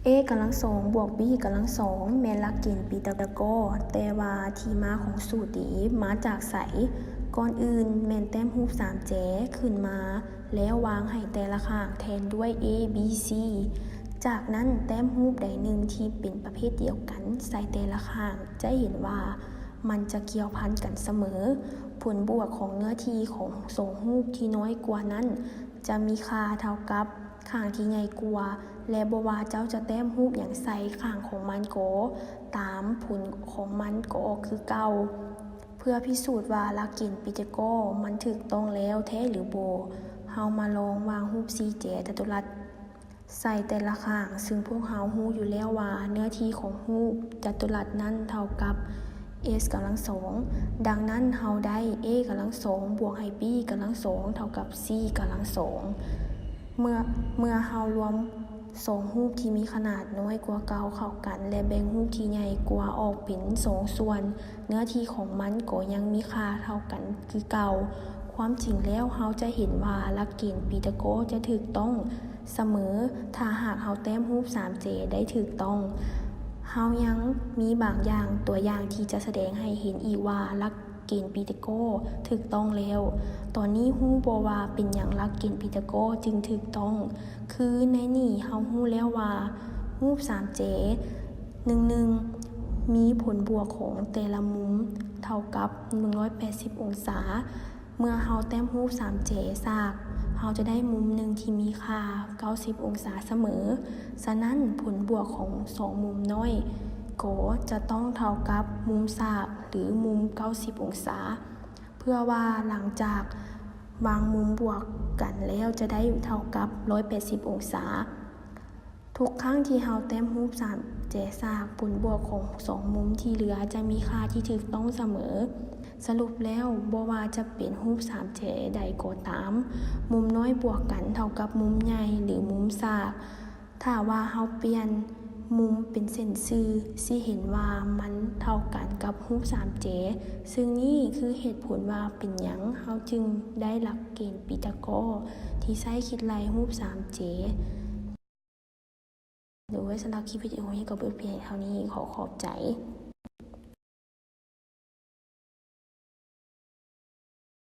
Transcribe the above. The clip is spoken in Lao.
A ກຳລັງສອງບວກ B ກຳລັງສອງແມ່ນຫຼັກເກນປີຕາກໍ, ແຕ່ວ່າທີ່ມາຂອງສູດນີ້ມາຈາກໃສ? ກ່ອນອື່ນແມ່ນແຕ້ມຮູບສາມແຈຂຶ້ນມາ ແລ້ວວາງໃຫ້ແຕ່ລະຂ້າງແທນດ້ວຍ A B C. ຈາກນັ້ນແຕ້ມຮູບໃດໜຶ່ງທີ່ເປັນປະເພດດຽວກັນໃສ່ແຕ່ລະຂ້າງ, ຈະເຫັນວ່າມັນຈະກ່ຽວພັນກັນສະເໝີ. ຜົນບວກຂອງເນື້ອທີ່ຂອງສອງຮູບທີ່ນ້ອຍກວ່ານັ້ນ ຈະມີຄ່າເທົ່າກັບຂ້າງທີ່ໃຫຍ່ກວ່າ ແລະ ບໍ່ວ່າເຈົ້າຈະແຕ້ມຮູບຫຍັງໃສ່ຂ້າງຂອງມັນກໍຕາມ, ຜົນຂອງມັນກໍອອກຄືເກົ່າ. ເພື່ອພິສູດວ່າຫຼັກເກນປີຕາກໍມັນຖືກຕ້ອງແລ້ວແທ້ຫຼືບໍ່, ເຮົາມາລອງວາງຮູບສີ່ແຈຈັດຕຸລັດໃສ່ແຕ່ລະຂ້າງ, ຊຶ່ງພວກເຮົາຮູ້ຢູ່ແລ້ວວ່າເນື້ອທີ່ຂອງຮູບຈັດຕຸລັດນັ້ນເທົ່າກັບ S ກຳລັງສອງ. ດັ່ງນັ້ນເຮົາໄດ້ A ກຳລັງສອງບວກໃຫ້ B ກຳລັງສອງເທົ່າກັບ C ກຳລັງສອງ. ເມື່ອ, ເມື່ອເຮົາລວມສອງຮູບທີ່ມີຂະໜາດນ້ອຍກວ່າເກົ່າເຂົ້າກັນ ແລະ ແບ່ງຮູບທີ່ໃຫຍ່ກວ່າອອກເປັນສອງສ່ວນ, ເນື້ອທີ່ຂອງມັນກໍຍັງມີຄ່າເທົ່າກັນຄືເກົ່າ. ຄວາມຈິງແລ້ວເຮົາຈະເຫັນວ່າຫຼັກເກນປີຕາກໍຈະຖືກຕ້ອງສະເໝີ ຖ້າຫາກເຮົາແຕ້ມຮູບສາມແຈໄດ້ຖືກຕ້ອງ. ເຮົາຍັງມີບາງຢ່າງ, ຕົວຢ່າງທີ່ຈະສະແດງໃຫ້ເຫັນອີກວ່າຫຼັກເກນປີຕາກໍຖືກຕ້ອງແລ້ວ. ຕອນນີ້ຮູ້ບໍ່ວ່າເປັນຫຍັງຫຼັກເກນປີຕາກໍຈຶ່ງຖືກຕ້ອງ? ຄືໃນນີ້ເຮົາຮູ້ແລ້ວວ່າຮູບສາມແຈ ໜຶ່ງໜຶ່ງ ມີຜົນບວກຂອງແຕ່ລະມຸມເທົ່າກັບໜຶ່ງຮ້ອຍແປດສິບອົງສາ. ເມື່ອເຮົາແຕ້ມຮູບສາມແຈສາກ, ເຮົາຈະໄດ້ມຸມໜຶ່ງທີ່ມີຄ່າເກົ້າສິບອົງສາສະເໝີ. ສະນັ້ນ, ຜົນບວກຂອງສອງມຸມນ້ອຍກໍຈະຕ້ອງເທົ່າກັບມຸມສາກ ຫຼື ມຸມເກົ້າສິບອົງສາ, ເພື່ອວ່າຫຼັງຈາກວາງມຸມບວກກັນແລ້ວຈະໄດ້ເທົ່າກັບໜຶ່ງຮ້ອຍແປດສິບອົງສາ. ທຸກຄັ້ງທີ່ເຮົາແຕ້ມຮູບສາມແຈສາກ, ຜົນບວກຂອງສອງມຸມທີ່ເຫຼືອຈະມີຄ່າທີ່ຖືກຕ້ອງສະເໝີ. ສະຫຼຸບແລ້ວ, ບໍ່ວ່າຈະເປັນຮູບສາມແຈໃດກໍຕາມ, ມຸມນ້ອຍບວກກັນເທົ່າກັບມຸມໃຫຍ່ ຫຼື ມຸມສາກ. ຖ້າວ່າເຮົາປ່ຽນມຸມເປັນເສັ້ນຊື່, ຊິເຫັນວ່າມັນເທົ່າກັນກັບຮູບສາມແຈ, ຊຶ່ງນີ້ຄືເຫດຜົນວ່າເປັນຫຍັງເຮົາຈຶ່ງໄດ້ຫຼັກເກນປີຕາກໍທີ່ໃຊ້ຄິດໄລ່ຮູບສາມແຈ. ໂດຍສຳລັບຄລິບວິດີໂອນີ້ກໍເບິດພຽງເທົ່ານີ້. ຂໍຂອບໃຈ.